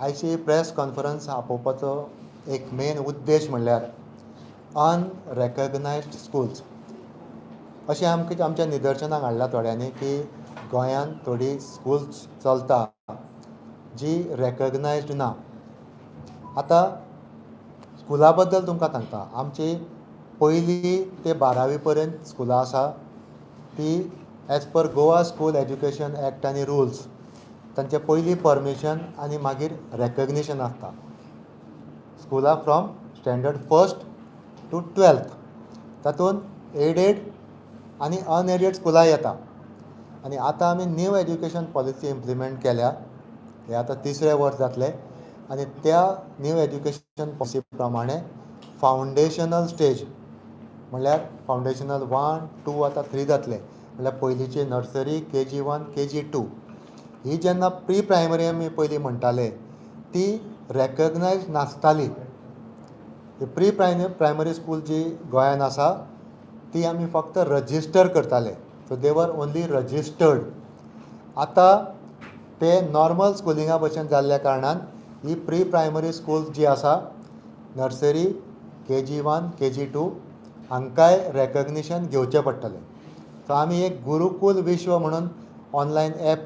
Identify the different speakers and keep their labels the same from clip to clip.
Speaker 1: आयची press conference आपोवपाचो एक main उद्देश म्हणल्यार अनरेकगनायज्ड स्कुल्स. अशें आमकां आमच्या निदर्शनाक हाडलां थोड्यांनी की गोंयांत थोडीं स्कुल्स चलता जी रेकगनायज्ड ना. आतां स्कुला बद्दल तुमकां सांगता. आमची पयली ते 12वी पर्यंत स्कुलां आसा ती as per Goa School Education Act आनी रुल्स तांचे पयलीं परमिशन आनी मागीर रेकग्निशन आसता. स्कुलां from standard first to 12th, तातूंत एडेड आनी अनएडेड स्कुलां येता. आनी आतां आमी न्यू एज्युकेशन पॉलिसी इम्प्लिमेंट केल्या. हें आतां तिसरें वर्स जातलें आनी त्या न्यू एज्युकेशन पॉलिसी प्रमाणे फावंडेशनल स्टेज म्हणल्यार फावंडेशनल वन, टू, आतां थ्री जातलें. म्हणल्यार पयलींची nursery, KG 1, KG 2 ही जेन्ना प्री प्रायमरी आमी पयलीं म्हणटाले ती रेकगनायज नासताली. प्री प्रायमरी स्कूल जी गोंयांत आसा ती आमी फक्त रजिस्टर करताले. So they were only registered. आतां ते नॉर्मल स्कुलिंगा भशेन जाल्ल्या कारणान ही प्री प्रायमरी स्कूल जी आसा, nursery, KG 1, KG 2, हांकांय रेकग्निशन घेवचें पडटलें. सो आमी एक गुरुकूल विश्व म्हणून ऑनलायन एप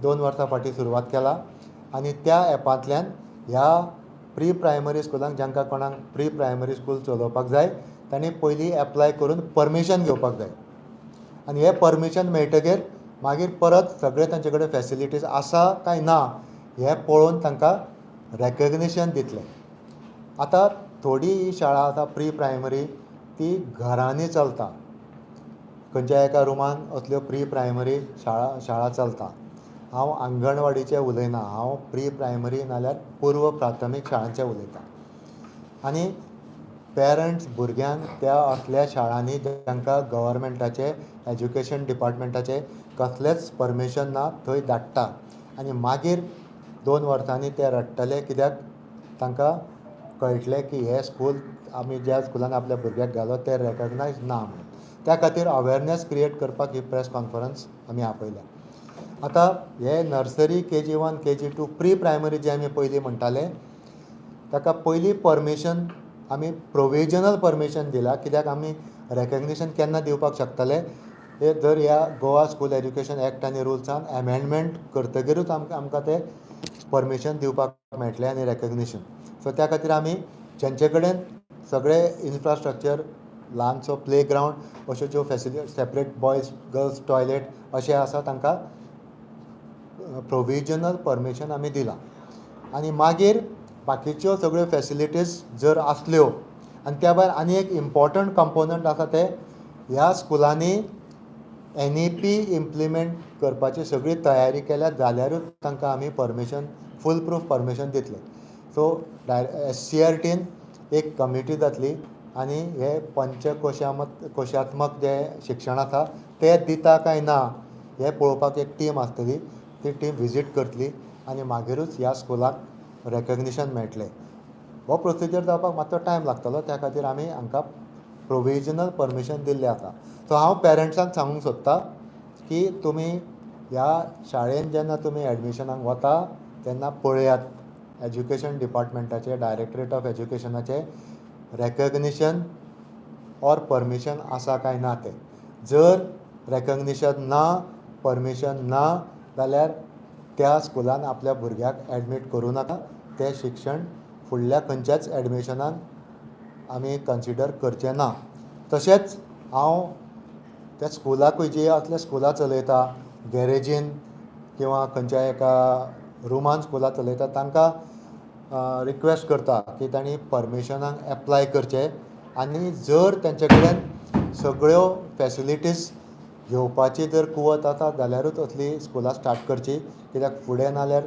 Speaker 1: 2 वर्सां फाटीं सुरवात केला आनी त्या एपांतल्यान ह्या प्री प्रायमरी स्कुलांक, जांकां कोणाक प्री प्रायमरी स्कूल चलोवपाक जाय, तांणी पयलीं एप्लाय करून परमिशन घेवपाक जाय आनी हें परमिशन मेळटगीर मागीर परत सगळे तांचे कडेन फेसिलिटीज आसा काय ना हें पळोवन तांकां रेकग्निशन दितले. आतां थोडी ही शाळा आतां प्री प्रायमरी ती घरांनी चलता. खंयच्या एका रुमान असल्यो प्री प्रायमरी शाळा चलता. हांव आंगणवाडीचें उलयना, हांव प्री प्रायमरी नाल्यार पूर्व प्राथमीक शाळांचें उलयतां. आनी पेरंट्स भुरग्यांक त्या असल्या शाळांनी, जांकां गव्हर्मेंटाचें, एज्युकेशन डिपार्टमेंटाचें कसलेंच परमिशन ना, थंय धाडटा आनी मागीर 2 वर्सांनी ते रडटले, कित्याक तांकां कळटलें की हें स्कूल आमी ज्या स्कुलान आपल्या भुरग्याक घालो तें रेकगनायज ना म्हणून. त्या खातीर अवेरनेस क्रिएट करपाक ही प्रेस कॉन्फरन्स आमी आपयल्या. आतां हे nursery, KG 1, KG 2, pre primary जे आमी पयलीं म्हणटाले, ताका पयलीं परमिशन आमी प्रोविजनल परमिशन दिलां, कित्याक आमी रेकग्निशन केन्ना दिवपाक शकतले हे जर ह्या गोवा स्कूल एज्युकेशन एक्ट आनी रुल्सान एमेंडमेंट करतगीरूच आमकां तें परमिशन दिवपाक मेळटलें आनी रेकग्निशन. सो त्या खातीर आमी जेंचे कडेन सगळे इन्फ्रास्ट्रक्चर, ल्हानसो प्ले ग्रावंड, अश्यो ज्यो facility, separate boys girls toilet अशें आसा, तांकां प्रोविजनल परमिशन आमी दिलां. आनी मागीर बाकीच्यो सगळ्यो फेसिलिटीज जर आसल्यो आनी त्या भायर आनी एक इम्पॉर्टंट कंपोनंट आसा, ते ह्या स्कुलांनी एनईपी इम्प्लिमेंट करपाची सगळी तयारी केल्या जाल्यारूच तांकां आमी परमिशन, फूल प्रूफ परमिशन दितले. सो एससीईआरटीन एक कमिटी जातली आनी हे पंचकोशामत कोशात्मक जें शिक्षण आसा तें दिता काय ना हें पळोवपाक एक टीम आसतली. ती टीम विजीट करतली आनी मागीरूच ह्या स्कुलाक रेकग्निशन मेळटलें. हो प्रोसिजर जावपाक मातसो टायम लागतलो. त्या खातीर आमी हांकां प्रोविजनल परमिशन दिल्लें आसा. सो हांव पेरंट्सांक सांगूंक सोदतां की तुमी ह्या शाळेन जेन्ना तुमी एडमिशनाक वता तेन्ना पळयात, एज्युकेशन डिपार्टमेंटाचें, डायरेक्टरेट ऑफ एज्युकेशनाचें रेकग्निशन ऑर परमिशन आसा काय ना तें. जर रेकग्निशन ना, परमिशन ना जाल्यार त्या स्कुलान आपल्या भुरग्याक एडमीट करूं नाका. तें शिक्षण फुडल्या खंयच्याच एडमिशनाक आमी कन्सिडर करचे ना. तशेंच हांव त्या स्कुलाकूय, जी असल्या स्कुलां चलयता, गॅरेजीन किंवा खंयच्या एका रुमान स्कुलां चलयता, तांकां रिक्वेस्ट करता की तांणी परमिशनाक एप्लाय करचें आनी जर तेंचे कडेन सगळ्यो फेसिलिटीज घेवपाची जर कुवत आसा जाल्यारूच असली स्कुलां स्टार्ट करची, कित्याक फुडें नाल्यार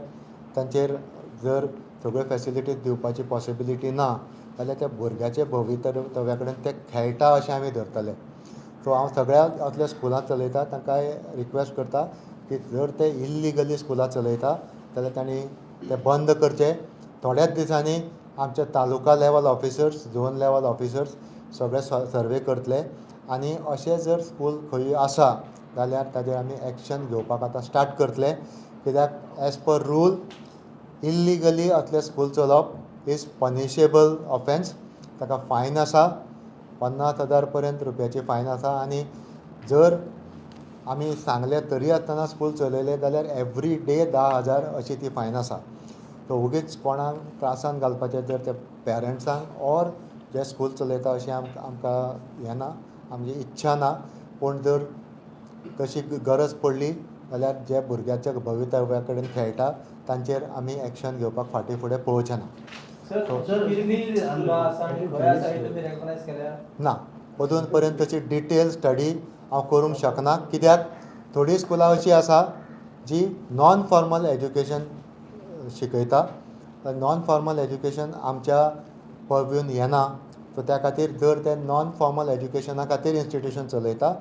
Speaker 1: तांचेर जर सगळ्यो फेसिलिटीज दिवपाची पॉसिबिलिटी ना जाल्यार त्या भुरग्याच्या भवितव्या कडेन ते खेळटा अशें आमी धरतले. सो हांव सगळ्या असल्या स्कुलां चलयता तांकां रिक्वेस्ट करता की जर ते इल्लिगली स्कुलां चलयता जाल्यार तांणी तें बंद करचें. थोड्याच दिसांनी आमचे taluka level officers, zone level officers सगळे सर्वे करतले आनी अशें जर स्कूल खंयूय आसा जाल्यार ताजेर आमी एक्शन घेवपाक आतां स्टार्ट करतले, कित्याक एज पर रूल इल्लिगली असले स्कूल चलोवप is punishable offence. ताका फायन आसा, 50,000 पर्यंत रुपयाची फायन आसा आनी जर आमी सांगलें तरी आसतना स्कूल चलयलें जाल्यार एवरी डे 10,000 अशी ती फायन आसा. सो वगीच कोणाक त्रासान घालपाचें जर ते पेरंट्सांक ऑर जे स्कूल चलयता अशें आमकां हें ना, आमची इच्छा ना. पूण जर तशी गरज पडली जाल्यार जे भुरग्याच्या भवितव्या कडेन खेळटा तांचेर आमी एक्शन घेवपाक फाटीं फुडें पळोवचें ना.
Speaker 2: सर,
Speaker 1: So-
Speaker 2: कितली स्कुलां आसा आनी खंय आसा हे तुमी रेकॉग्नायज केल्या?
Speaker 1: ना, अजून पर्यंत तशी डिटेल स्टडी हांव करूंक शकना, कित्याक थोडीं स्कुलां अशीं आसा जी नॉन फॉर्मल एज्युकेशन शिकयता. नॉन फॉर्मल एज्युकेशन आमच्या पर्व्यून येना. सो त्या खातीर जर ते नॉन फॉर्मल एज्युकेशना खातीर इन्स्टिट्यूशन चलयता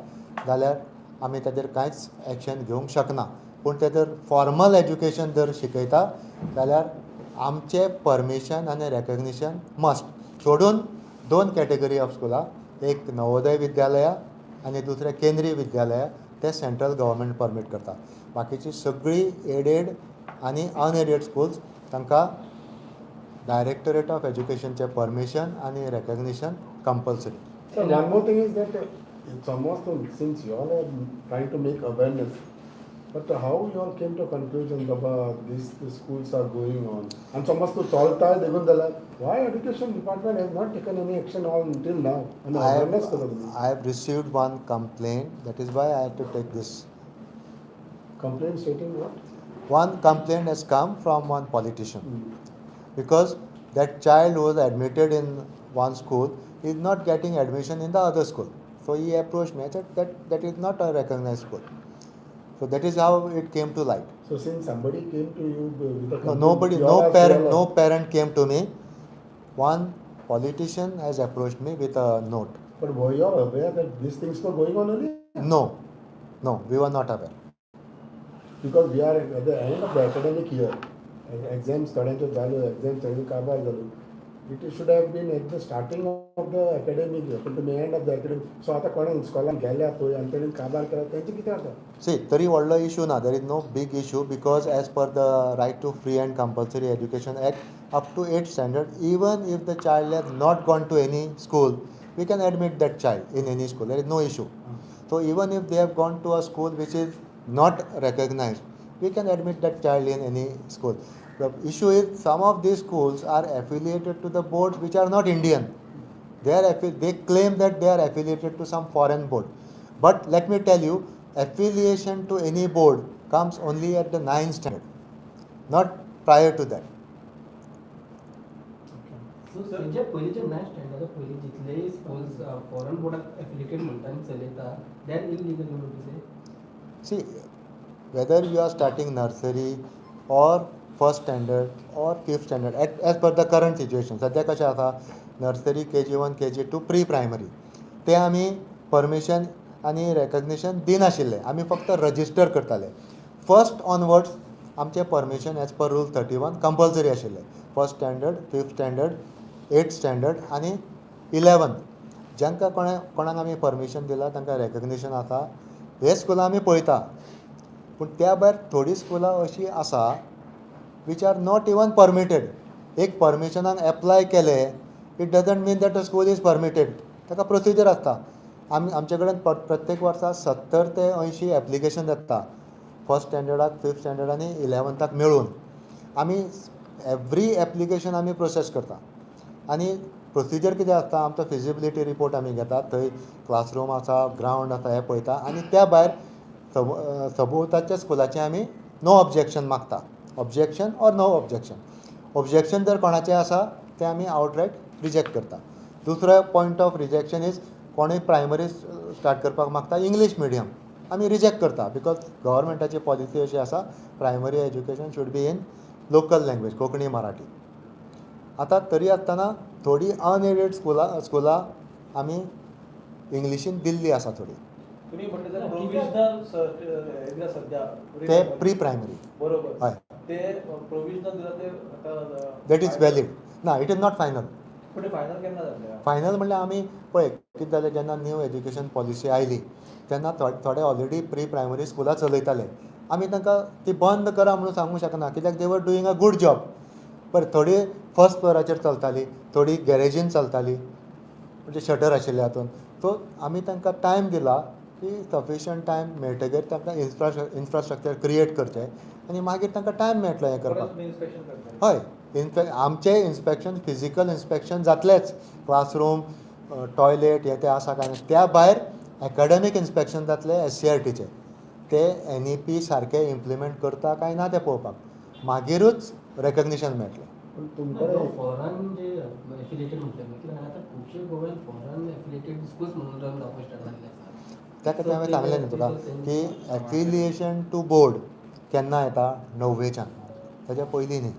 Speaker 1: जाल्यार आमी ताजेर कांयच एक्शन घेवंक शकना. पूण ते जर फॉर्मल एज्युकेशन जर शिकयता जाल्यार आमचें परमिशन आनी रेकग्निशन मस्ट. सोडून दोन कॅटेगरी ऑफ स्कुलां, एक नवोदय विद्यालया आनी दुसरें केंद्रीय विद्यालया, ते सेंट्रल गव्हर्मेंट परमीट करता. बाकीची सगळीं एडेड आनी अनएडेड स्कुल्स तांकां डायरेक्टोरेट ऑफ एज्युकेशनचें परमिशन आनी recognition compulsory.
Speaker 3: So one more thing is that it's almost since you all are trying to make awareness, but how you all came to a conclusion about these the schools are going on and समज तूं चलता देखून जाल्यार why education department has not taken any action on till now and
Speaker 1: I
Speaker 3: awareness
Speaker 1: have,
Speaker 3: करता तुमी.
Speaker 1: I have received one complaint, that is why I had to take this.
Speaker 3: Complaint stating what?
Speaker 1: One complaint has come from one politician because that child who was admitted in one school is not getting admission in the other school. So he approached me. I said that is not a recognized school. So that is how it came to light.
Speaker 3: So since somebody came to you with a
Speaker 1: No,
Speaker 3: complaint,
Speaker 1: nobody,
Speaker 3: you all
Speaker 1: no
Speaker 3: are
Speaker 1: parent,
Speaker 3: you
Speaker 1: no
Speaker 3: all are-
Speaker 1: parent came to me. One politician has approached me with a note.
Speaker 3: But were you all aware that these things were going on earlier?
Speaker 1: No, we were not aware.
Speaker 3: Because we are at the end of the academic year, exams थोड्यांच्यो जाल्यो, exams थोड्यो काबार जाल्यो. It should have been at the starting of the academic year, पण तुमी end of the academic. So आतां कोणें स्कॉलान गेल्या पळय आनी तेणें काबार केला तेंचें कितें जाता?
Speaker 1: See, तरी व्हडलो इशू ना. There is no big issue because as per the Right to Free and Compulsory Education Act, up to 8th standard, even if the child has not gone to any school, we can admit that child in any school. There is no issue. So even if they have gone to a school which is not recognized, we can admit that child in any school. The issue is some of these schools are affiliated to the boards which are not Indian. They claim that they are affiliated to some foreign board. But let me tell you, affiliation to any board comes only at the 9th standard, not prior to that.
Speaker 4: So तेजे पयलींचे ninth स्टँडर्डा पयलीं जितलेय schools फॉरन बोर्डाक affiliated म्हणटा आनी चलयता, that illegal you to say?
Speaker 1: See, whether you are starting nursery or first standard or fifth standard, as per the current situation, सध्या कशें आसा, nursery, KG 1, KG 2, pre primary, ते आमी परमिशन आनी रेकग्निशन दिनाशिल्ले, आमी फक्त रजिस्टर करताले. फर्स्ट ऑनवर्ड्स आमचें permission as per rule 31 compulsory आशिल्लें. First standard, fifth standard, eighth standard आनी इलेवन्थ. जांकां कोणें कोणाक आमी परमिशन दिलां तांकां रेकग्निशन आसा, हे स्कुलां आमी पळयता. पूण त्या भायर थोडीं स्कुलां अशीं आसा which are not even permitted. एक परमिशनाक एप्लाय केलें, it doesn't mean that a school is permitted. ताका प्रोसिजर आसता. आमी आमचे कडेन प्रत्येक वर्सा 70 ते 80 एप्लिकेशन येता, फर्स्ट स्टँडर्डाक, फिफ्थ स्टँडर्ड आनी इलेवन्थाक मेळून. आमी एवरी एप्लिकेशन आमी प्रोसेस करता आनी प्रोसिजर कितें आसता, आमचो फिजिबिलिटी रिपोर्ट आमी घेतात, थंय क्लासरूम आसा, ग्रावंड आसा हें पळयता आनी त्या भायर सभोवताच्या स्कुलाचें आमी नो ऑब्जेक्शन मागता, objection or no objection. Objection जर कोणाचें आसा तें आमी आवटरायट रिजेक्ट करता. दुसरो पॉयंट ऑफ रिजेक्शन is कोणूय प्रायमरी स्टार्ट करपाक मागता इंग्लीश मिडियम, आमी रिजेक्ट करता because गव्हर्मेंटाची पॉलिसी अशी आसा, primary education should be in local language, Konkani, Marathi. आतां तरी आसतना थोडीं अनएडेड स्कुलां आमी इंग्लिशीन दिल्ली आसा थोडी.
Speaker 2: तुम्ही म्हणता प्रोविजनल दिला सध्या.
Speaker 1: ते प्री प्रायमरी.
Speaker 2: बरोबर.
Speaker 1: हय.
Speaker 2: ते प्रोविजनल दिला ते आता.
Speaker 1: That is valid ना, it is not final.
Speaker 2: पण ते फायनल केन्ना जातले?
Speaker 1: फायनल म्हणल्यार आमी पळय कितें जालें, जेन्ना न्यू एज्युकेशन पॉलिसी आयली तेन्ना थोडे ऑलरेडी प्री प्रायमरी स्कुलां चलयताले. आमी तांकां ती बंद करा म्हणून सांगूंक शकना, कित्याक they were doing a good job. बरें, थोडी फर्स्ट फ्लोराचेर चलताली, थोडी गॅरेजीन चलताली, म्हणजे शटर आशिल्ले हातून. सो आमी तांकां टायम दिला की सफिशंट टायम मेळटगीर तांकां इन्फ्रास्ट्रक्चर क्रिएट करचें आनी मागीर तांकां टायम मेळटलो हें
Speaker 2: परत
Speaker 1: करपाक.
Speaker 2: तुमी इन्स्पेक्शन करतले?
Speaker 1: हय, इनफॅक्ट आमचें इन्स्पेक्शन, फिजिकल इन्स्पेक्शन जातलेंच, क्लासरूम, टॉयलेट हे ते आसा काय ना. त्या भायर एकाडेमीक इन्स्पेक्शन जातलें एससीआरटीचें, ते एनईपी सारकें इम्प्लिमेंट करता काय ना तें पळोवपाक, मागीरूच रेकग्निशन मेळटलें.
Speaker 3: पूण तुमकडे
Speaker 4: फॉरन जे एफिलिएटेड म्हणटा न्ही, आतां खुबशे गोव्यान फॉरन एफिलिएटेड स्कूल्स म्हणून रन जावपाक स्टार्ट जाल्ले आसा.
Speaker 1: त्या खातीर हांवें सांगलें न्ही तुका की एफिलिएशन टू बोर्ड केन्ना येता, णव्वेच्यान, ताच्या पयलीं न्ही.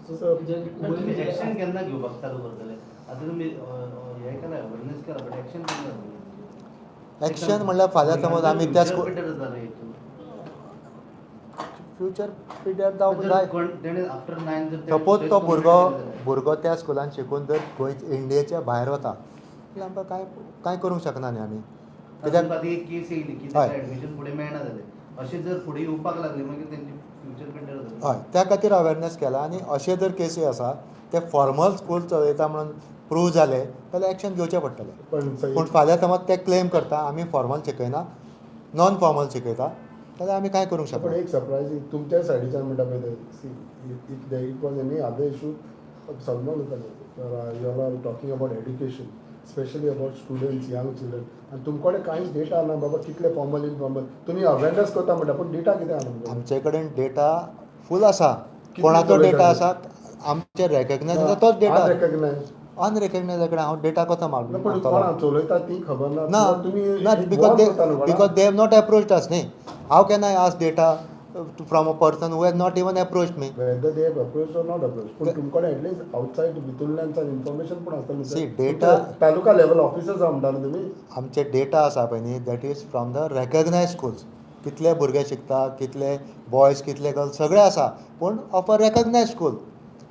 Speaker 5: पण तुम्ही ऍक्शन केन्ना घेवपाक चालू करतले? आतां तुमी हें केलां, अवेरनेस केला, बट एक्शन केन्ना जातलें?
Speaker 1: एक्शन म्हणल्यार फाल्यां समज आमी त्या स्कूल
Speaker 5: बेटर जालें हितून.
Speaker 1: फ्युचर पिरियड जावंक
Speaker 5: जर
Speaker 1: जाय.
Speaker 5: कोण तेणें आफ्टर नायन जर तेणें
Speaker 1: सपोज तो
Speaker 5: थंयच
Speaker 1: भुरगो
Speaker 5: complete केलें जाल्यार.
Speaker 1: भुरगो त्या स्कुलान शिकून जर गोंय इंडियेच्या भायर वता जाल्यार आमकां कांय कांय करूंक शकना न्ही आमी,
Speaker 5: आतां
Speaker 1: कित्याक
Speaker 5: तुमकां आतां एक केस येयली की
Speaker 1: हय.
Speaker 5: ताका एडमिशन फुडें मेळना जालें, अशें जर फुडें येवपाक लागलें मागीर तेंचे फ्युचर बेटर जातलें.
Speaker 1: हय, त्या खातीर अवेरनेस केला. आनी अशे जर केसी आसा ते फॉर्मल स्कूल चलयता म्हणून प्रूव जाले जाल्यार एक्शन घेवचें पडटलें.
Speaker 3: पण
Speaker 1: पूण फाल्यां समज ते क्लेम करता आमी फॉर्मल शिकयना, नॉन फॉर्मल शिकयता, जाल्यार आमी कांय करूंक
Speaker 3: पण
Speaker 1: शकना.
Speaker 3: एक सरप्रायझींग तुमच्या सायडीच्यान म्हणटा पळय, see, if it was any other issue Salman जातालें. You are talking about education, specially about students, young children, आनी तुमकडे कांयच डेटा ना बाबा कितले फॉर्मल इनफॉर्मल. तुमी अवेरनेस करता म्हणटा, पूण डेटा कितें आहा तुमचे?
Speaker 1: आमचे कडेन डेटा फूल आसा.
Speaker 3: कितले
Speaker 1: कोणाचो
Speaker 3: चलयता
Speaker 1: डेटा
Speaker 3: ते?
Speaker 1: आसा, आमचे रेकग्नायज आसा तोच डेटा.
Speaker 3: अनरेकग्नायज.
Speaker 1: अनरेकग्नायजा कडेन हांव डेटा कसो
Speaker 3: पूण
Speaker 1: मागतलो?
Speaker 3: कोणा चलयता ती खबर ना.
Speaker 1: ना.
Speaker 3: तुमी
Speaker 1: ना, because they
Speaker 3: करता न्हू कोणाक?
Speaker 1: Because they have not approached us न्ही. How can I ask data from a person who has not even approached me?
Speaker 3: Whether they have approached or not approached, पूण तुमकडे एटलीस्ट आउटसायड भितूरल्यान इन्फॉर्मेशन पण आसतलें.
Speaker 1: See, data-
Speaker 3: taluka level officers आहा म्हणटा न्हू तुमी.
Speaker 1: आमचे data आसा पळय न्ही, that is from the recognise schools. कितले भुरगे शिकता, कितले बॉयज, कितले गर्ल्स, सगळे आसा, पूण of a recognise school.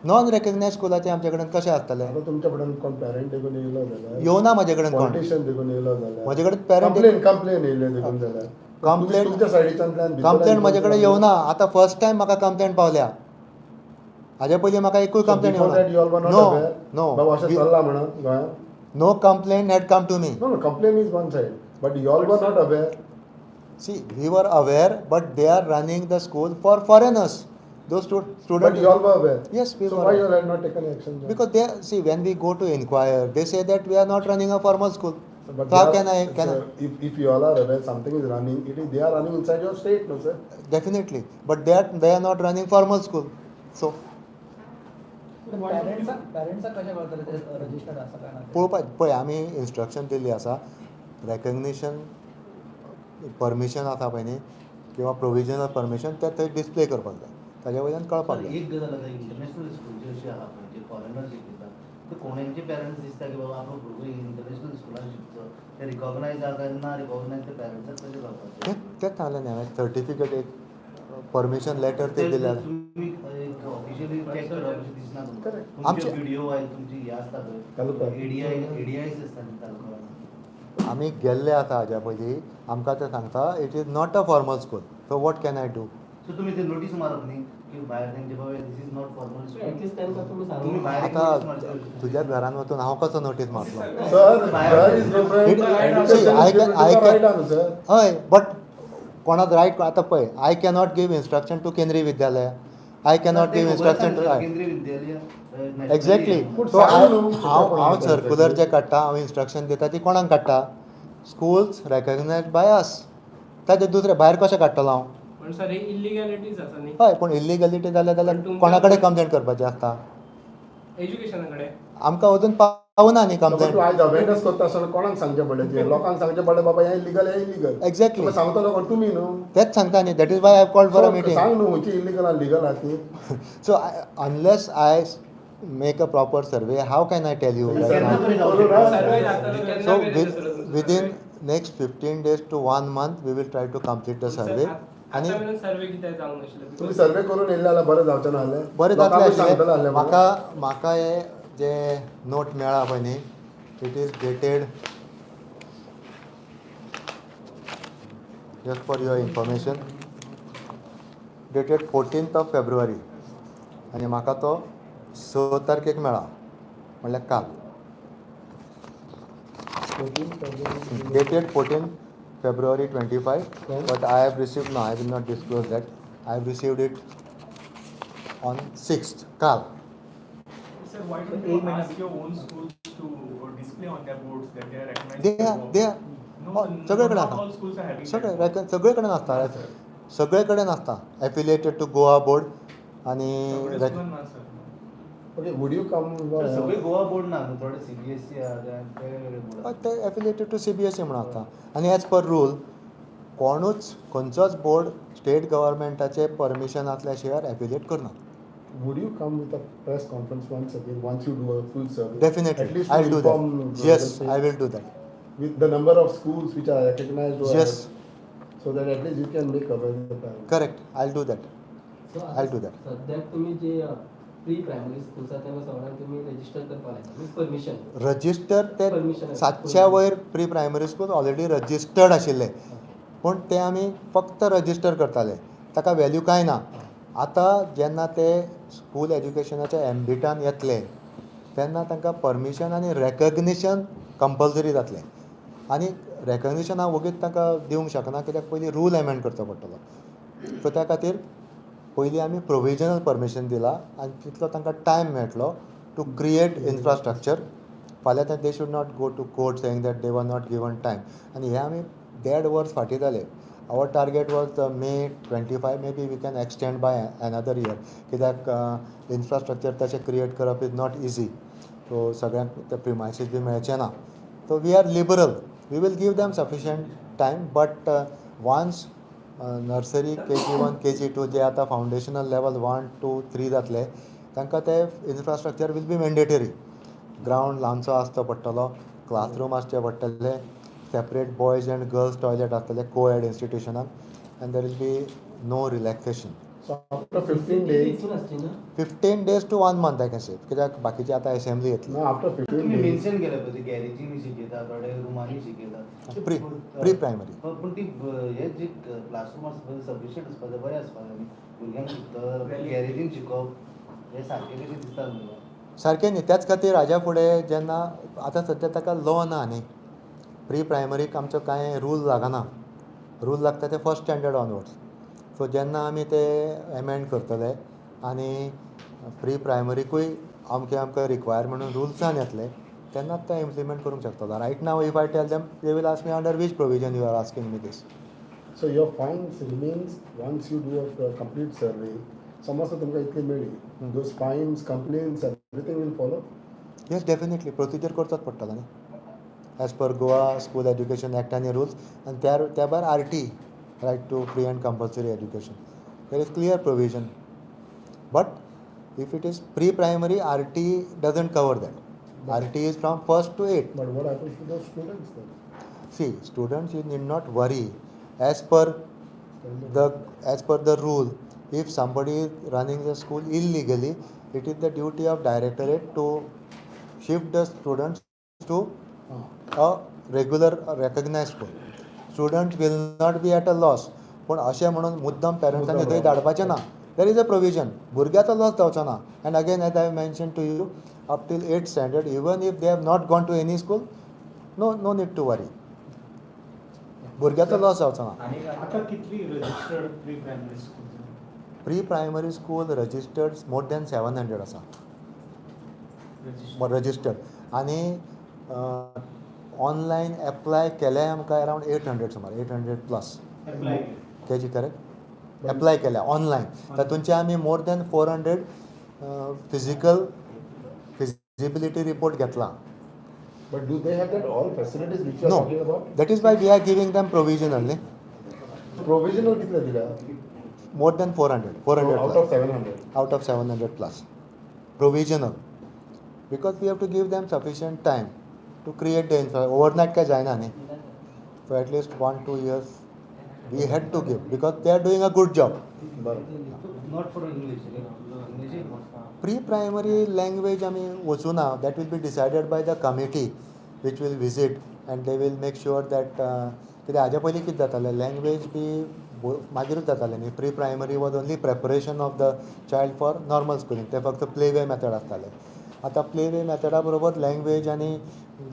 Speaker 1: Non recognise स्कुलाचे आमचे कडेन कशें आसतलें?
Speaker 3: आतां तुमच्या फुड्यान कोण पॅरंट देखून येयलो जाल्यार,
Speaker 1: येवना म्हाजे कडेन कोण.
Speaker 3: पॉलिटिशियन देखून येयलो जाल्यार,
Speaker 1: म्हजे कडेन parent-
Speaker 3: complain येयले देखून जाल्यार,
Speaker 1: Complaint-
Speaker 3: तुमच्या सायडीच्यान
Speaker 1: कंप्लेन म्हजे कडेन येवना. आतां फर्स्ट टायम म्हाका कंप्लेन पावल्या. हाजे पयलीं म्हाका एकूय कंप्लेन
Speaker 3: you all
Speaker 1: येवना. नो. नो.
Speaker 3: बाबा अशें चल्लां म्हणून गोंयांत.
Speaker 1: No complaint had come to me.
Speaker 3: No, no, complaint is one side, but you all were not aware.
Speaker 1: See, we were aware, but they are running the school for foreigners, those
Speaker 3: but
Speaker 1: student.
Speaker 3: You all were aware.
Speaker 1: Yes, we
Speaker 3: so
Speaker 1: were
Speaker 3: why
Speaker 1: aware.
Speaker 3: You all had not taken action?
Speaker 1: Because they see, when we go to inquire, they say that we are not running a formal school.
Speaker 3: But
Speaker 1: So how
Speaker 3: they are-
Speaker 1: can I can
Speaker 3: sir, if you all are aware something is running, it is they are running inside your state, no sir?
Speaker 1: Definitely, but they are not running formal school. So
Speaker 2: पॅरंट्साक कशें कळटलें ते registered आसा काय ना तें?
Speaker 1: पळोवपाक पळय, आमी इन्स्ट्रक्शन दिल्ली आसा, रेकग्निशन परमिशन आसा पळय न्ही किंवा प्रोविजनल परमिशन तें थंय डिस्प्ले करपाक जाय, ताज्या वयल्यान कळपाक
Speaker 5: पण
Speaker 1: जाय.
Speaker 5: एक गजाल आतां इंटरनॅशनल स्कूल जी अशी आहा पळय, जे फॉरेनर शिकयता, ते कोणाचे पेरंट्स दिसता की बाबा आपलो भुरगो इंटरनॅशनल स्कुलान शिकचो, ते रिकॉग्नायज आहा काय ना रिकॉग्नायज, ते पेरंट्साक कशें
Speaker 1: तें
Speaker 5: कळपाचें?
Speaker 1: तेंच सांगलें न्ही हांवें, सर्टिफिकेट एक परमिशन लेटर ते दिल्यार.
Speaker 5: तुमी एक ऑफिशियली चॅक करप अशें दिसना तुमकां?
Speaker 3: Correct.
Speaker 5: तुमचे
Speaker 1: आमचे-
Speaker 5: व्हिडिओ आय तुमची हे आसता
Speaker 3: तालुका.
Speaker 5: पळय, एडीआय एडीआयस आसता न्ही तालुका.
Speaker 1: आमी गेल्ले आसा हाज्या पयलीं, आमकां ते सांगता it is not a formal school, so what can I do?
Speaker 5: So तुमी ते नोटीस मारप न्ही की भायर तेंचे बाबा this is not formal school?
Speaker 4: At least तांकां तुमी
Speaker 5: तुमी
Speaker 4: सांगू.
Speaker 5: भायर एक
Speaker 1: आतां
Speaker 5: नोटीस मारची.
Speaker 1: तुज्या घरान वचून हांव कसो notice मारतलो?
Speaker 3: Sir, there is different.
Speaker 1: It- see,
Speaker 3: Education
Speaker 1: I
Speaker 3: is
Speaker 1: can-
Speaker 3: different.
Speaker 1: I
Speaker 3: तुका
Speaker 1: can-
Speaker 3: right आहा न्हू sir?
Speaker 1: हय, बट कोणाक रायट आतां पळय, I cannot give instruction to Kendriya Vidyalaya, I cannot give instruction to
Speaker 5: Kendriya Vidyalaya nationally
Speaker 1: exactly.
Speaker 3: पूण
Speaker 1: so
Speaker 3: सांग न्हू,
Speaker 1: हांव हांव
Speaker 3: कोणाक
Speaker 1: सर्कुलर जे काडटा, हांव इन्स्ट्रक्शन दिता ती कोणाक काडटा? Schools रेकग्नायज by us. ताजे दुसरे भायर कशें काडटलो हांव?
Speaker 6: पण सर, ही इलिगॅलिटीज आसा न्ही.
Speaker 1: हय, पूण इल्लिगलिटी जाल्यार जाल्यार
Speaker 6: पण तुमच्या-
Speaker 1: कोणा कडेन कंप्लेन करपाची आसता?
Speaker 6: एज्युकेशना कडेन.
Speaker 1: आमकां अजून पावना न्ही
Speaker 3: पण तूं
Speaker 1: कंप्लेन.
Speaker 3: आयज अवेरनेस करता आसतना कोणाक सांगचें पडलें? तुवें लोकांक सांगचें पडलें बाबा हें इलिगल, हें इलिगल.
Speaker 1: Exactly.
Speaker 3: सांगतलो कोण? तुमी न्हू.
Speaker 1: तेच सांगता न्ही, that is why I called for a meeting.
Speaker 3: सांग न्हू खंयची इलिगल आनी लिगल आहा ती.
Speaker 1: So unless I make a proper survey, how can I tell you right
Speaker 5: केन्ना
Speaker 1: now?
Speaker 5: पर्यंत जावं शकता?
Speaker 6: सर्वे जातलो केन्ना
Speaker 1: So
Speaker 6: मेरेन जातलो तुमचो
Speaker 1: within
Speaker 6: survey?
Speaker 1: Next 15 days to one month we will try to complete the survey. आनी
Speaker 6: आतां मेरेन सर्वे कित्याक जावंक नाशिल्लो?
Speaker 3: तुमी सर्वे करून येयले जाल्यार बरें जावचें ना जालें?
Speaker 1: बरें जातलें
Speaker 3: लोकांकूय सांगतले
Speaker 1: आशिल्लें.
Speaker 3: आसलें म्हणून.
Speaker 1: म्हाका हे जे नोट मेळ्ळा पळय न्ही, it is dated, just for your information, dated 14th of February आनी म्हाका तो स तारखेक मेळ्ळा, म्हणल्यार काल.
Speaker 3: 14 February.
Speaker 1: Dated 14 February 25.
Speaker 3: When?
Speaker 1: But I have received, no, I will not disclose that. I have received it on 6th, काल.
Speaker 7: Sir, why don't you ask your own schools to display on their boards that they are recognized?
Speaker 1: They
Speaker 7: by
Speaker 1: are
Speaker 7: Goa?
Speaker 1: They are
Speaker 7: No,
Speaker 1: हय,
Speaker 7: sir,
Speaker 1: सगळे कडेन
Speaker 7: not
Speaker 1: आसा.
Speaker 7: All schools are having
Speaker 1: सगळे
Speaker 7: that.
Speaker 1: सगळे कडेन आसता, सगळे कडेन आसता एफिलिएटेड टू गोवा बोर्ड आनी
Speaker 7: सगळे school ना, sir.
Speaker 3: Okay, would you come?
Speaker 5: तर सगळे गोवा बोर्ड ना न्हू, थोडे सीबीएसई आहा, ते वेगळे बोर्ड.
Speaker 1: हय, ते एफिलिएटेड टू सीबीएसई म्हणून आसता आनी एज पर रूल कोणूच खंयचोच बोर्ड स्टेट गव्हर्मेंटाचे परमिशन आसल्या शिवाय एफिलिएट करना.
Speaker 3: Would you come with a press conference once again, once you do a full survey? At
Speaker 1: definitely
Speaker 3: least
Speaker 1: I
Speaker 3: to
Speaker 1: do
Speaker 3: inform
Speaker 1: that.
Speaker 3: The
Speaker 1: yes,
Speaker 3: state
Speaker 1: I will do that.
Speaker 3: with the number of schools which are recognized or
Speaker 1: yes.
Speaker 3: So that at least you can make aware the parents.
Speaker 1: Correct, I do that.
Speaker 4: So
Speaker 1: I'll do that.
Speaker 4: सद्याक तुमी जे pre primary schools आहा तेंका सगळ्यांक तुमी register करपाक लायता, means permission?
Speaker 1: Register ते
Speaker 4: Permission.
Speaker 1: सातशा वयर pre primary school already registered आशिल्ले, पूण ते आमी फक्त रजिस्टर करताले, ताका व्हॅल्यू कांय ना. आतां जेन्ना ते स्कूल एज्युकेशनाच्या एम्बिटान येतले तेन्ना तांकां परमिशन आनी रेकग्निशन कंपल्सरी जातलें. आनी रेकग्निशन हांव वगीत तांकां दिवंक शकना, कित्याक पयलीं रूल एमेंड करचो पडटलो. सो त्या खातीर पयलीं आमी प्रोविजनल परमिशन दिलां आनी तितलो तांकां टायम मेळटलो टू क्रिएट इन्फ्रास्ट्रक्चर. फाल्यां ते they should not go to court saying that they were not given time. आनी हें आमी देड वर्स फाटीं जालें. Our target was May 25. Maybe we can extend by another year, कित्याक इन्फ्रास्ट्रक्चर तशें क्रिएट करप is not easy. सो सगळ्यांक ते प्रिमायसीस बी मेळचें ना. So we are liberal, we will give them sufficient time, but once nursery, KG 1, KG 2 जे आतां फावंडेशनल level 1, 2, 3 जातले, तांकां ते infrastructure will be mandatory. Ground ल्हानसो आसचो पडटलो, क्लासरूम आसचे पडटले, separate boys and girls toilet आसतले को add इन्स्टिट्युशनाक, and there will be no relaxation.
Speaker 3: So after 15 days,
Speaker 4: हितून आसची ना?
Speaker 1: 15 days to one month I can say, कित्याक बाकीची आतां एसेंब्ली येतली.
Speaker 3: No, after 15
Speaker 5: तुमी
Speaker 3: days,
Speaker 5: mention केलं पळय, गॅरेजींनी शिकयता, थोडे रुमांनी शिकयता.
Speaker 1: Pre primary.
Speaker 5: पूण ती हे जे क्लासरूम आसता पळय, सफिशियंट आसपा जाय, बरें आसपा जाय न्ही. भुरग्यांक शिकता गॅरेजीन शिकोवप हें सारकें कशें दिसता तुमकां?
Speaker 1: सारकें न्ही. त्याच खातीर हाज्या फुडें जेन्ना आतां सद्या ताका लॉ ना न्ही, प्री प्रायमरीक आमचो कांय रूल लागना. रूल लागता ते फर्स्ट स्टँडर्ड ऑनवर्ड्स. सो जेन्ना आमी ते एमेंड करतले आनी प्री प्रायमरीकूय अमकें आमकां रिक्वायरमेंट रुल्सान येतले तेन्नाच ते इम्प्लिमेंट करूंक शकतलो. Right now if I tell them, they will ask me under which provision you are asking me this.
Speaker 3: So your fines remains once you do a complete survey. समज तर तुमकां इतली मेळ्ळी, those fines, complaints, everything will follow?
Speaker 1: Yes, definitely. Procedure करचोच पडटलो न्ही, as per Goa School Education Act आनी rules, आनी त्या भायर RTE, right to free and compulsory education, there is clear provision. But if it is pre primary, RTE doesn't cover that. RTE is from first to eight.
Speaker 3: But what happens to those students then?
Speaker 1: See, students, you need not worry. As per the rule, if somebody is running the school illegally, it is the duty of directorate to shift the students to a regular recognized school. Student will not be at a loss. पूण अशें म्हणून मुद्दम पेरंट्सांनी थंय धाडपाचें ना. There is a provision. भुरग्याचो loss जावचो ना. And again, as I mention to you, up till eight standard, even if they have not gone to any school, no need to worry. भुरग्याचो लॉस जावचो ना.
Speaker 8: आता कितली registered pre primary school?
Speaker 1: Pre primary school registered more than 700 आसा registered, आनी online apply केले आमकां around 800 सुमार, 800 plus.
Speaker 8: Apply?
Speaker 1: KG, correct, apply केल्या ऑनलायन. तातूंचे आमी more than 400 physical feasibility report घेतला.
Speaker 3: But do they have that all facilities which you are
Speaker 1: no
Speaker 3: talking about?
Speaker 1: That is why we are giving them provisional न्ही.
Speaker 3: Provisional कितले दिल्या?
Speaker 1: More than 400, 400.
Speaker 3: Out of 700.
Speaker 1: Out of 700 plus provisional, because we have to give them sufficient time to create the infra. Overnight काय जायना न्ही. So at least 1-2 years we had to give, because they are doing a good job.
Speaker 3: बरं.
Speaker 5: Not for English, English.
Speaker 1: Pre primary language आमी वचूना. That will be decided by the committee which will visit, and they will make sure that, कित्याक हाज्या पयलीं कितें जातालें, language बी मागीरूच जातालें न्ही. Pre primary was only preparation of the child for normal schooling. ते फक्त प्ले वे मेथड आसताले. आतां प्ले वे मेथडा बरोबर लँग्वेज आनी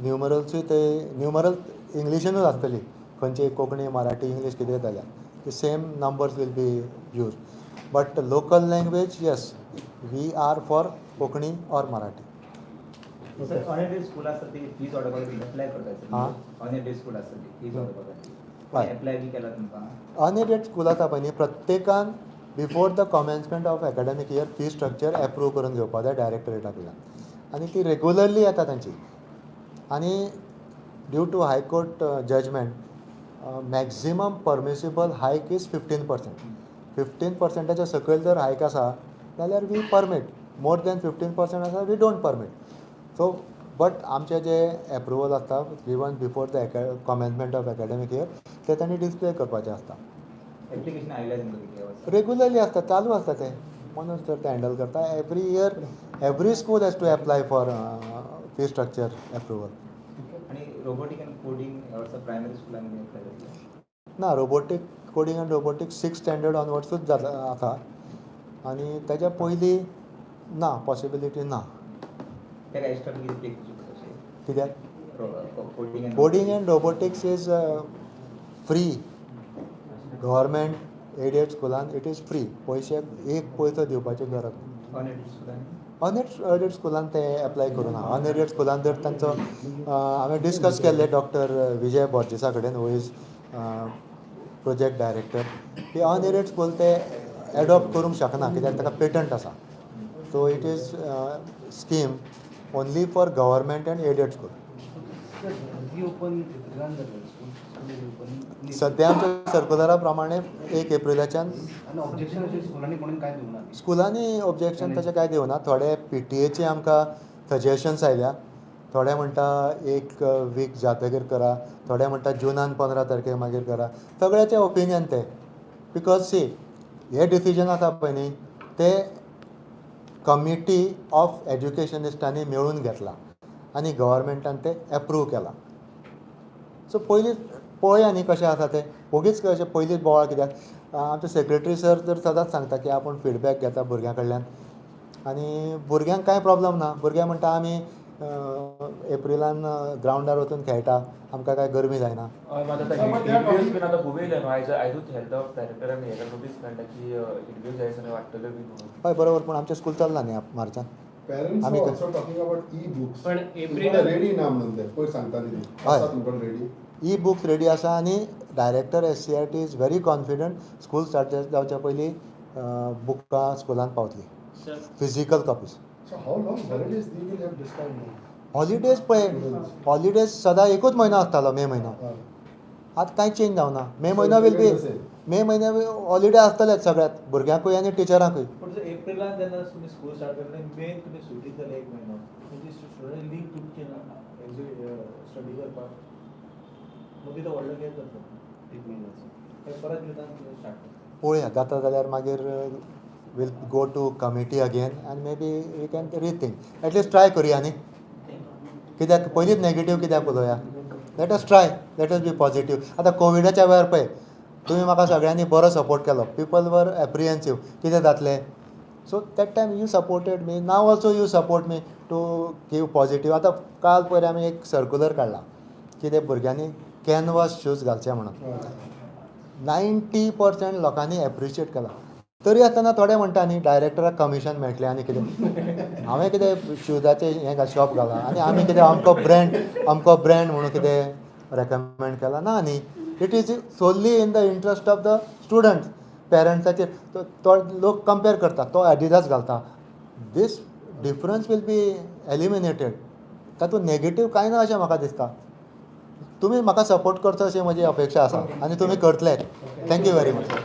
Speaker 1: न्युमरल्सूय, ते न्युमरल इंग्लिशीनूच आसतली. खंयची कोंकणी, मराठी, इंग्लीश कितें जाल्यार ते same numbers will be use, but local language, yes, we are for Konkani or Marathi.
Speaker 9: Sir, unaided school आसता ती फीज वाडोवपाक एप्लाय करता.
Speaker 1: हां.
Speaker 9: अनएडेड स्कूल आसता ती फीज वाडोवपाक एप्लाय बी केला तुमकां?
Speaker 1: अनएडेड स्कूल आसा पळय न्ही, प्रत्येकान before the commencement of academic year fee structure approve करून घेवपाक जाय डायरेक्टरेटा कडल्यान आनी ती रेगुलरली येता तांची. आनी due to high court judgment, maximum permissible hike is 15%. 15 पर्संटाच्या सकयल जर हायक आसा जाल्यार we permit. More than 15% आसा, we don't permit. So but आमचे जे एप्रुवल आसता given before the commencement of academic year, ते तांणी डिस्प्ले करपाचें आसता.
Speaker 9: एप्लिकेशन आयल्या तुमकां कितले वर्सां?
Speaker 1: रेगुलरली आसता, चालू आसता तें. मनोज सर ते हँडल करता. Every year every school has to apply for fee structure approval.
Speaker 9: आनी रोबोटीक आनी कोडींग ह्या वर्सा प्रायमरी स्कुलान बी एप्लाय जातलें?
Speaker 1: ना, robotic, coding and robotic six standard ऑनवर्ड्सूच जाता आसा आनी ताच्या पयलीं ना, पॉसिबिलिटी ना.
Speaker 9: ताका एक्स्ट्रा फीज पे करची पडटा अशें?
Speaker 1: कित्याक?
Speaker 9: Coding and
Speaker 1: Coding and robotics is free. Government aided स्कुलान it is free. पयशे, एक पयसो दिवपाची गरज ना.
Speaker 9: अनएडेड स्कुलान?
Speaker 1: अनएडेड स्कुलान ते एप्लाय करूं ना. अनएडेड स्कुलान जर तांचो हांवें डिस्कस केल्लें डॉक्टर विजय बॉर्जिसा कडेन, who is project director, की अनएडेड स्कूल ते एडॉप्ट करूंक शकना कित्याक ताका पेटंट आसा. So it is scheme only for government and aided school.
Speaker 5: Reopen एप्रिलान जातलें स्कूल, स्कूल रिओपन?
Speaker 1: सद्या आमच्या सर्कुलरा प्रमाणे 1 एप्रिलाच्यान.
Speaker 5: आनी ऑब्जेक्शन अशें स्कुलांनी कोणें कांय दिवना?
Speaker 1: स्कुलांनी ऑब्जेक्शन तशें कांय दिवना. थोडे पीटीएचे आमकां सजेशन्स आयल्या. थोडे म्हणटा एक वीक जातगीर करा, थोडे म्हणटा जुनान 15 तारखेर मागीर करा. सगळ्याचे ओपिनियन ते, because सी, हे डिसिजन आसा पळय न्ही, ते कमिटी ऑफ एज्युकेशनिस्टांनी मेळून घेतला आनी गव्हर्मेंटान ते एप्रूव केला. सो पयलीं पळोवया न्ही कशें आसा तें. ओगीच कशें पयलींच बोवाळ कित्याक? आमचे सेक्रेटरी सर तर सदांच सांगता की आपूण फिडबॅक घेता भुरग्यां कडल्यान आनी भुरग्यांक कांय प्रॉब्लम ना. भुरगे म्हणटा, आमी एप्रिलान ग्रावंडार वचून खेळटा, आमकां कांय गरमी जायना.
Speaker 10: हय, मात आतां हीट वेव्स बीन आतां खूब येयले न्हू. आयज आयजूच हेल्थ ऑफ डायरेक्टरान हेका नोटीस काडल्या की हीट वेव्स ह्या दिसांनी वाडटल्यो बी म्हणून.
Speaker 1: हय, बरोबर, पूण आमचें स्कूल चल्ला न्ही मार्चान.
Speaker 3: Parents
Speaker 1: आमी
Speaker 3: also talking about e books.
Speaker 6: पण एप्रिल
Speaker 3: रेडी ना म्हणून ते पयर सांगताली ती.
Speaker 1: हय.
Speaker 3: आसा तुमकां रेडी?
Speaker 1: ई बुक्स रेडी आसा आनी director SCERT is very confident, school start जावच्या पयलीं बुकां स्कुलान पावतली,
Speaker 6: sir,
Speaker 1: physical copies.
Speaker 3: So how long holidays they will have this time?
Speaker 1: Holidays पळय, हॉलिडेज सदां एकूच म्हयनो आसतालो, मे म्हयनो. आतां कांय चेंज जावना. मे म्हयनो will be, मे म्हयन्या हॉलिडे आसतलेच सगळ्यात भुरग्यांकूय आनी टिचरांकूय.
Speaker 2: पूण सर, एप्रिलान जेन्ना तुमी स्कूल स्टार्ट करतले, मेन तुमी सुटी दितले एक म्हयनो, म्हणजे स्टुडंट लीक तुटची ना स्टडी करपाक? मदीं तो व्हडलो गॅप जातलो.
Speaker 5: एक म्हयन्याचो.
Speaker 2: काय परत जुनान तुमी स्टार्ट करता?
Speaker 1: पळोवया, जाता जाल्यार मागीर we'll go to committee again and maybe we can rethink. At least try करुया न्ही. कित्याक पयलींच नेगेटीव कित्याक उलोवया? Let us try, let us be positive. आतां कोविडाच्या वेळार पळय, तुमी म्हाका सगळ्यांनी बरो सपोर्ट केलो. People were apprehensive, कितें जातलें. So that time you supported me, now also you support me to give positive. आतां काल पयर आमी एक सर्कुलर काडला कितें, भुरग्यांनी कॅनवास शूज घालचे म्हणून. 90% लोकांनी एप्रिशिएट केला. तरी आसतना थोडे म्हणटा न्ही, डायरेक्टराक कमिशन मेळटलें आनी कितें. हांवें कितें शुजाचें हें शॉप घालां आनी आमी कितें अमको ब्रँड, अमको ब्रँड म्हणून कितें रेकमेंड केला? ना न्ही. It is solely in the interest of the students. पेरंट्साचेर तो लोक कंपेर करता, तो एडिडास घालता. This difference will be eliminated. तातूंत नेगेटीव कांय ना अशें म्हाका दिसता. तुमी म्हाका सपोर्ट करचो अशी म्हजी अपेक्षा आसा आनी तुमी करतले. Thank you very much.